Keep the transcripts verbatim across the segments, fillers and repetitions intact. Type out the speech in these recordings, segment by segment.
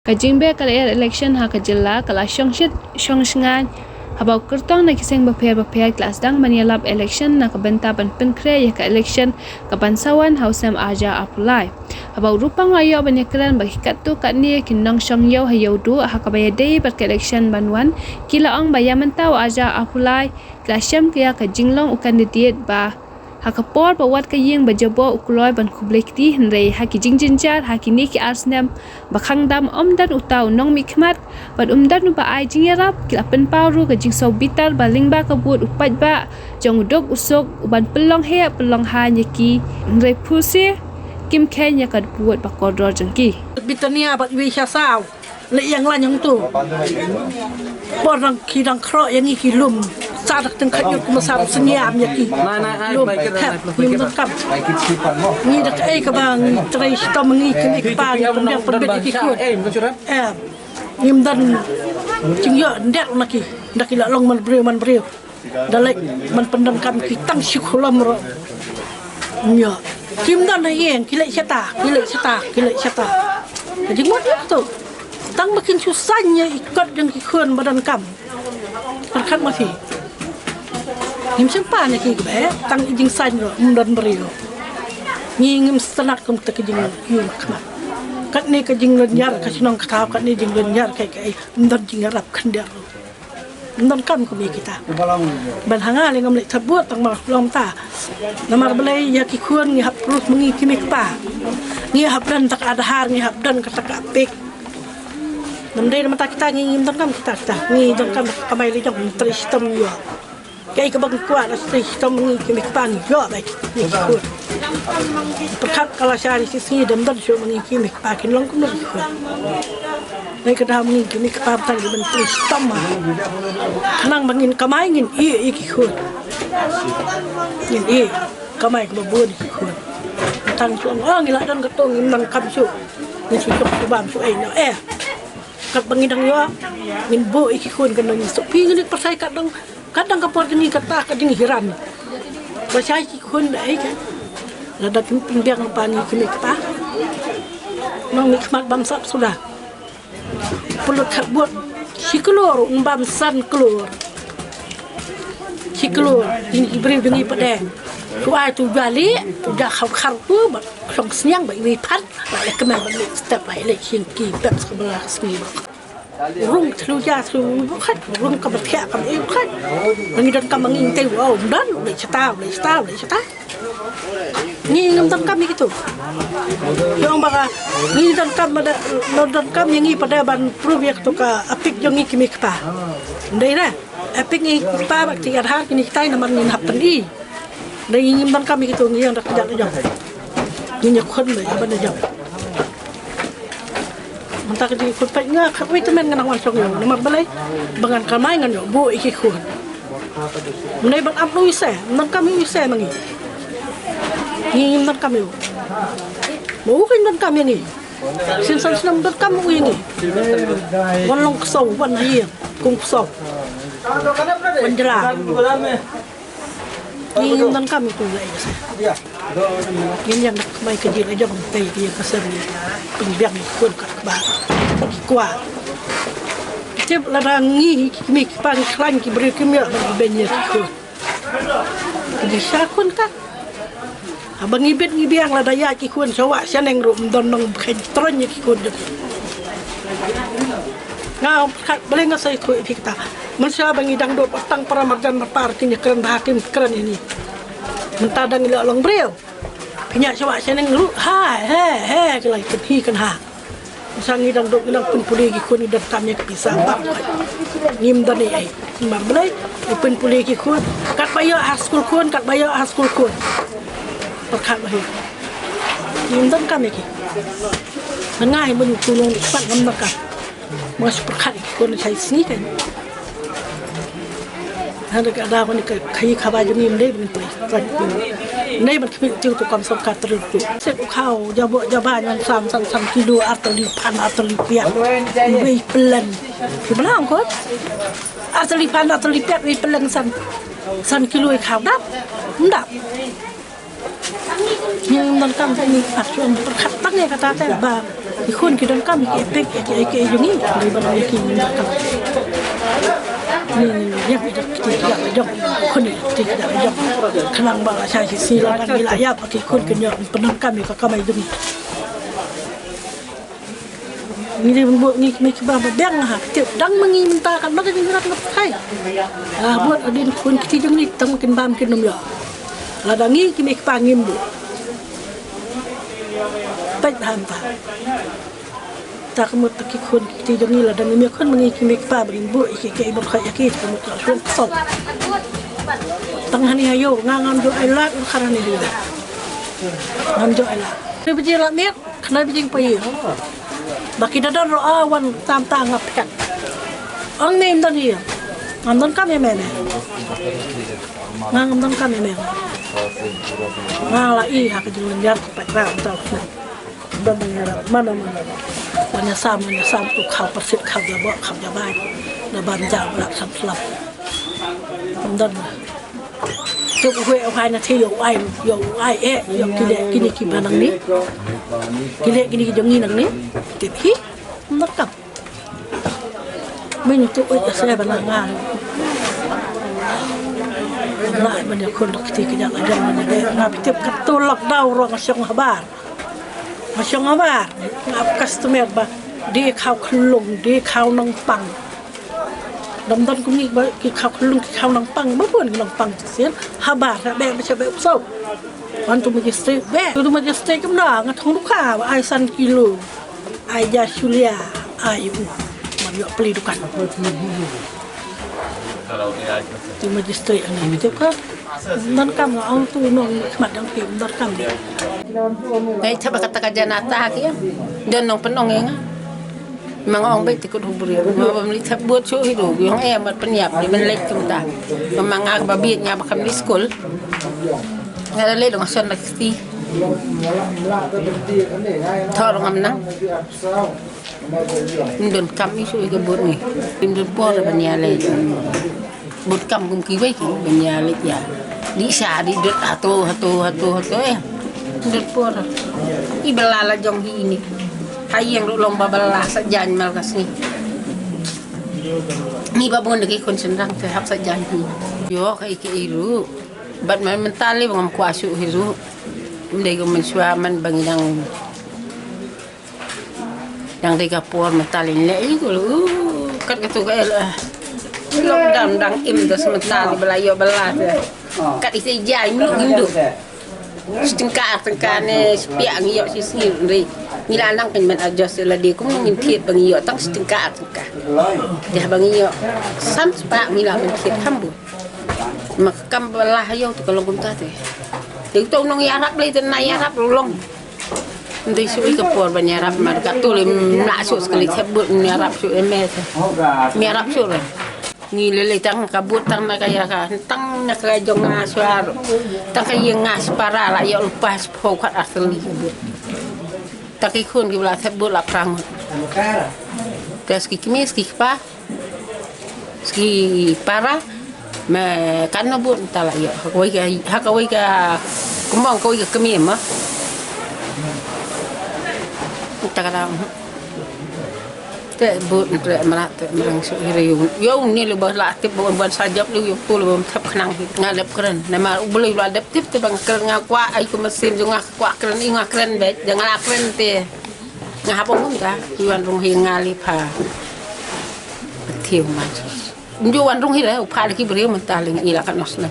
Ka jingbeh ka lyer election ha ka jylla ka la shongshit shongshngaiñ haba u kyrtong na ki seng bapher bapher ki la sdang ban ïalap election na ka bynta ban pynkhreh ïa ka election ka ban sa wan ha u snem arhajar arphew lai. Haba u Rupang u la ïoh ban ïakren bad ki katto katne ki nongshong ïew ha Ïewduh ha kaba ïadei bad ka election ban wan, ki la ong ba ïa mynta u arhajar arphew lai ki la shem ïa ka jinglong u candidate ba ha ka por ba wat ka ïing ba jaboh u kloi ban khublei kti, hynrei ha ki jingjynjar ha kine ki ar snem ba khang dam ym don uta u nongmihkhmat bad ym don uba ai jingïarap. Ki la pynpaw ruh ka jingsngewbitar ba lyngba ka vote u paidbah jong u duk u suk u ban pynlong heh pynlong haiñ ïa ki, hynrei pyrshah kim kheiñ ïa ka vote ba kordor jong ki. Bitania bad Wi Sha Saw. Leh ïa nga la nyngtu. Por dang ki dang khroh ïa ngi ki lum. Sa dak teng khat ïa kumba sa sñiam ïa ki. Lum thep ngim donkam. Ngi da kaei kaba ngi trei shitom ngi kmie kpa ngi pynbiang pynbit ïa ki khun. Em. Ngim don jingïoh ndek na ki. Da ki la long man briew man briew. Da leh man pyndonkam ki tang shi khulom ruh. Ïa. Kim don ha ïing, ki leh shata, ki leh shata, ki leh shata. Ka jingmut ïa to. Tang ba kin shu saiñ ïa i kot jong ki khun ba donkam. Pyrkhat ma phi. Ngim sngewpan ïa ki kaba, tang i jingsaiñ ruh, ym don briew. Ngi ngim sngewtynnat kum ta ka jingïoh khmat. Katne ka jinglynñiar ka shnong ka thaw, katne jinglynñiar ka, ka, ym don jingïarap khyndiat ruh. Ym donkam kum ïa kita. Ban ha nga lei ngam leh thap vote tang ba long ta. Namar balei ïa ki khun ngi hap proof ma ngi kmie kpa. Ngi hap don ta ka Aadhaar, ngi hap don kata ka EPIC. Nam dei namar ta kita ngi ngim donkam kita kita. Ngi donkam ka kamai la jong ngi trei shitom ïa. Kaei kaba ngi kwah la trei shitom ma ngi kmie kpa ngi ïoh ba ngi ki khun. Pyrkhat ka la shah ri shisngi dem don shuh ma ngi kmie kpa kin long kumno ki khun. Ngi ka dei ma ngi kmie kpa tang ki ban trei shitom ma. Khnang ba ngin kamai ngin ïeh ïa ki khun. Ngin ïeh kamai kaba bun ïa ki khun. Tang shu ong oh ngi la don ka tong ngim nang kam shu. Ngin shu jop shu bam shu ei noh eh. Kat ba ngi dang ïoh ngin buh ïa ki khun kan nang shu phi ngin pyrshai kat dang Kat dang ka por kane kata ka jinghiran. Ba shai ki khun da ai ka. Lada kim pynbiang pa ngi kmie kpa. Nang mihkhmat bam sap suda. Pynlut thap vote. Shi klur, um bam san klur. Shi klur, ini ki briew jong ngi pat dang. Tu ai tu jali, tu ja kham khar tu, ba shong sniang ba iwi phat, ba le kmen ba le step ba le shin ki pep sa ba la sngi ba. Rung thlu ja thlu ba khat, rung ka ba thiah ka ba ei ba khat. Ngi donkam ngi te wow, dan, le chata, le chata, le chata. Ngi ngam donkam ïa kitu. Ïa ong ba ka, ngi donkam ma da, ngi donkam ïa ngi pat da ban proof ïa kitu ka EPIC jong ngi kmie kpa. Ndei na, EPIC ngi kpa ba kti Aadhaar kini kitai namar ngin hap pyni. Dei ngi ngim donkam ïa kitu ngi ïeng da kjat da jong. Ngi ñiewkhun beit ban da jong. Mynta ka jingkhun peit nga khat wei tymmen nga nang wan shong ïew namar balei ba ngan kamai ngan ïoh buh ïa ki khun. Mynne ban ap ngi u ïsei, ym donkam ïa u ïsei ma ngi. Ngi ngim donkam ïa u. Ma u ka ngim donkam ïa ngi. Sien san snem donkam u ïa ngi. Wan long ksew, wan ha ïing kum ksew. Wan jra. Ngi ngim donkam ïa u ïa. Ngin ïeng da kmai ka jingïaid jong te ïa ka sem pynbiang khun ka kba ki kwah. Tip lada ngi ki kmie ki kpa ngi khlaiñ ki briew kim ïoh ban ïa ki khun. Ki sha khun ka. Haba ngi bit ngi biang lada ïa ki khun sha wah sha neng ruh ym don nong bkheiñ troiñ ïa ki khun jong ki. Nga ong pyrkhat balei nga sa ïathuh ïa phi kata. Mynshuwa ba ngi dang duk tang para marjan marpa ki ngi kren bha kim kren ïa ngi. Mynta dang ïa la long briew. Phi ñiah sha wah sha neng ruh ha he he ki la kynhi kynha. Sa ngi dang duk ngi dang pynpule ki khun ngi donkam ïa ki pisa bang. Ngim don ei ei. Namar balei ngi pynpule ki khun. Katba ïoh ha skul khun, katba ïoh ha skul khun. Pyrkhat ba hi. Ngim donkam ïa ki. Nga hi mynta u tulung pat ngam donkam. Nga shu pyrkhat ïa ki khun shai sngi kan. Hynda ka daw kane ka khaïi khaba jong ngi ym dei ban poi. Ym dei ban khmih tiw tu kam sorkar tyrli tu. Set u khaw jabo jaba ñion san san san kilo ar tylli phan ar tylli piat. Wei pyllen. Ki bla ong ko. Ar tylli phan ar tylli piat wei pyllen san san kilo i khaw dap. Ym dap. Ngi ngim donkam te ngi pat shu pyrkhat tang ïa kata te ba Ki khun ki donkam ki pek ki ki jong ngi. Dei ba ngi ki donkam. Ni ïa ki dak ki dak jong. Khun ni ki dak jong. Khnang ba la sha shi shi la ngi la ïap ki khun ki ñiah pyndonkam ïa ka kamai jong ngi. Ngi dei ban buh ngi ki mei ki pa ba biang ha. Tip dang ma ngi mynta kan ma ka jingïarap na pyrthei. La buh adin khun kti jong ngi tang kin bam kin nym ïoh. Lada ngi ki mei ki pa ngim buh. Peit bha mynta. Ta ka mut ta ki khun kti jong ngi lada ngim ïa khun ma ngi ki mei ki pa ba ngim buh ïa ki ki ban khoi ïa ki ta ka mut ka khun ksop. Tang hani ha ïew nga ngam ju ai lad un khar hani ha ïew. Ngam ju ai lad. Khnai ba jing la miet, khnai ba jing pa ïing. Ba ki da don ruh, ah, wan tam ta nga phet. Ong ne ym don ïing. Ngam don kam ïa me ne. Nga ngam don kam ïa me. Nga la i ha ka jinglynñiar ka pait ra ym ta. Don ïa ra mana mana. Wan ïa sam, wan ïa sam tu khaw pyrshit khaw jaboh khaw jabai. Da ban jaw la sam slap. Ym don. Tuk u hweh u hai na thi ïa u ai, ïa u ai eh, ïa ki leh kine ki ba nangne. Ki leh kine ki jong ngi nangne. Tip hi, ym donkam. Mynta tuk u hweh ka se ba nang nga. Nga ban ïa khun dak kti ki jaka jong nga ne nga tip katto lockdown ruh nga shong habar. Nga shong habar. Nga ap customer ba die khaw khlung, die khaw nongpang. Dam don kum ngi ba ki khaw khlung ki khaw nongpang ba bun ngi nongpang shisien. Habar ha beh ba sha beh u soh. Wan tu magistrate beh. Tu magistrate kumno nga thong duka ba ai san kilo. Ai ja shulia ai u. Mar ïoh pli dukan. Tu magistrate ang ngi tu ka. Ym donkam nga ong tu nong khmat dang ki ym donkam. Ngai thaba kata ka janata ki. Don nong pynong ïa nga. Ma nga ong beit te kut hubri. Ma ba mli thep bud shu hi du. Yong eh mat pynïap di men leit kumta. Ma nga ba biet nya ba kam di skul. Nga da leit dong son da kti. Thor ngam nang. Ym don kam i shu i ka bud ngi. Ym don por ban ïa leit. Bud kam kum kiwei ki ban ïa leit ïa. Di sha di dot hato hato hato hato eh. Dot por. I bala la jong hi ini. Ha ïeng ruh long ba bala sa jan mal ka sngi. Ni ba bun ki khun sendang te hap sa jan hi. Ïoh ka i ki i ruh. Bad man mental i ba ngam kwah shu hi ruh. Ym dei ka mynshuwa man ba ngi dang Dang dei ka por mynta lei lei ko lu kat ka tu ka el. Lockdown dang im da semental ba la ïoh ba la. Kat ite jai mi ngindu. Setengka ar tengka ne sepiak ngi ïoh si sngim dei. Ngi la nang kan men adjust la dei kum ngin thied ba ngi ïoh tang setengka ar tengka. Dah ba ngi ïoh san sepak ngi la men thied kam bu. Mak kam ba la ïoh tu ka long kumta te. Dei tu nong ïarap lei te na ïarap long. Ndei shu i ka por ban ïarap mar ka tu lei mla shu sekali thep but ïarap shu eme te. Ïarap shu lei. Ngi lei lei tang ka but tang na ka ïa ka tang na ka jong nga shuar. Tang ka ïing nga separa la ïoh lepas pho khat ar teli ka but. Tang ki khun ki bla thep but la prang. Tes ki kmis ki kpa. Ski para me kan no but ta la ïoh. Ha kawei ka ha kawei ka kumong kawei ka kmie ma. Ta ka dang. Te but te mara te mara shu hiri yu. Yu ni le ba la tip ba ban sa jop le yu tu le ba thep khnang hi. Nga dep kren. Na ma u beli la dep tip te bang kren nga kwah ai ku masin ju nga kwah kren i nga kren be. Jangan la kren te. Nga hap ong ka, i wan rung hi nga li pha. Thiu ma. Nju wan rung hi le, u pha le ki briew mynta le ngi la ka nos na.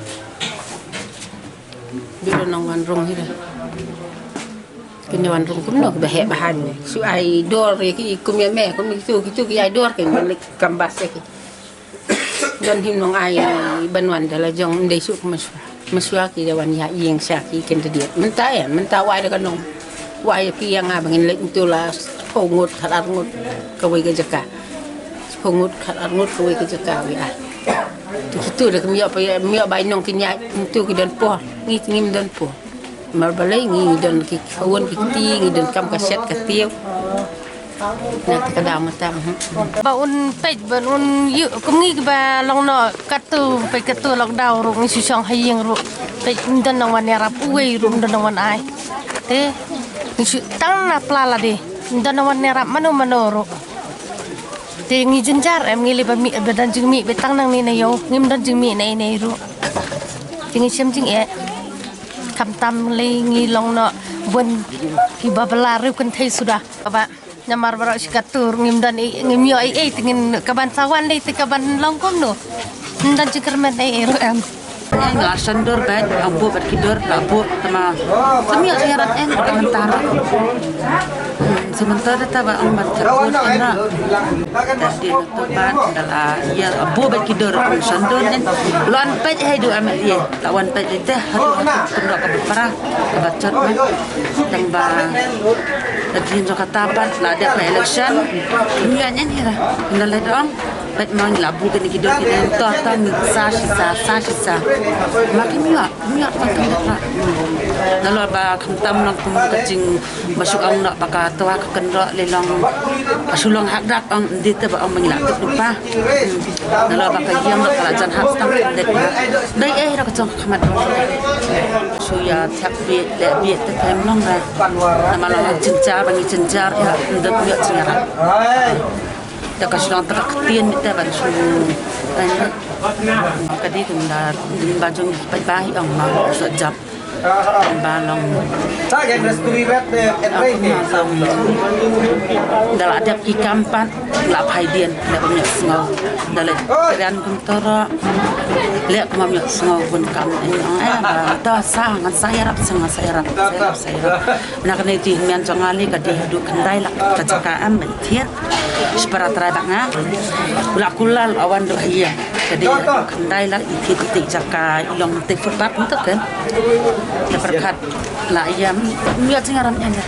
Nju nong wan rung hi le. Kini wan rung kumno ba he ba han ne. Su ai dor ye ki kum ye me, kum ki tu, ki tu ki ai dor ke ban le kam bas ye ki. Don him nong ai ban wan da la jong ndei suk maswa. Maswa ki da wan ya ïing sha ki kin da diet. Mynta ya, mynta wai da ka nong. Wai pi ya nga ba ngin leit ntu la sepho ngut khat ar ngut kawei ka jaka. Sepho ngut khat ar ngut kawei ka jaka wei ai. Tu kitu da kami ya pa ya mi ya bai nong kin ya ntu ki don por. Ngi ngim don por. Mar balei ngi don ki khawon ki kti ngi don kam ka set ka tiew. Na ta ka daw mynta. Ba un peit ban un yu kum ngi ba long no katu peit katu lockdown ruh ngi shu shong ha ïing ruh. Peit ym don nang wan ïarap uwei ruh ym don nang wan ai. Te ngi shu tang na pla la de. Don na wan ïarap mano mano ruh. Te ngi jynjar em, ngi lei ba mih, ba don jingmih ba tang nangne na ïew, ngim don jingmih na ei na ei ruh. Te ngi shem jingeh. Khamtam lei ngi long noh bun kiba bylla riewkynthei suda. Kaba namar baroh shi katta ngim don ei, ngim ïoh ei ei, te ngin, kaban sa wan lei te kaban long kumno? Ngim don jingkyrmen ei ei ruh em. Nga la shon dur bad, ong buh bad ki dur, la buh, tangba ngim ïoh jingïarap em, ka mynta ruh. Hmm, sa mynta da ta ba ong ban thep buh em ruh. Te dei na to ban, da la ïa buh bad ki dur, ong shon dur em. La wan peit haduh em ïa, la wan peit te haduh haduh kynroh kaba para, kaba chot ma. Tangba da dei jong kata pat, la dep election. Ngim ïoh ei ei ruh. Ngi la leit ong. Peit ma ngi la buh kine ki dur kine to to ngi sa shi sa, sa shi sa. Ma kim ïoh, kim ïoh tang tang tang. Nalor ba khamtam long kum ka jing ba shu ong noh ba ka twa ka kynroh lei long ka shu long hak dak ong, ym dei te ba ong ba ngi la tip lypa. Hmm. Nalor ba ka ïing noh ka la jan hap tang tang dei ba. Dei ei ruh ka jong ka khmat. Shu ïa thiap bieit leh bieit te ka em long ruh. Namar long jynjar ba ngi jynjar ïa, ym dei ym ïoh jingïarap. Da ka shu long ta ka ktien te ban shu. Ka dei kum da, ba jong peit ba hi ong ma sa jap. Ba long. Da la dep ki kam pat la phai dien, da ba ym ïoh sngew. Da leh rian kum to ruh. Leh kum ym ïoh sngew bun kam, eh, ong eh ba to sa ngan sa ïarap, sa ngan sa ïarap, sa ïarap, sa ïarap. Na kane te hynmen jong nga lei ka dei haduh khyndai lak ka jaka em ba thied. Shipara trai ba nga. U la kular la wan duh ïa. Ka dei haduh khyndai lak i thied i te jaka i long te footpath mynta kan. Te pyrkhat la ïa, ym ïoh jingïarap ïa nga.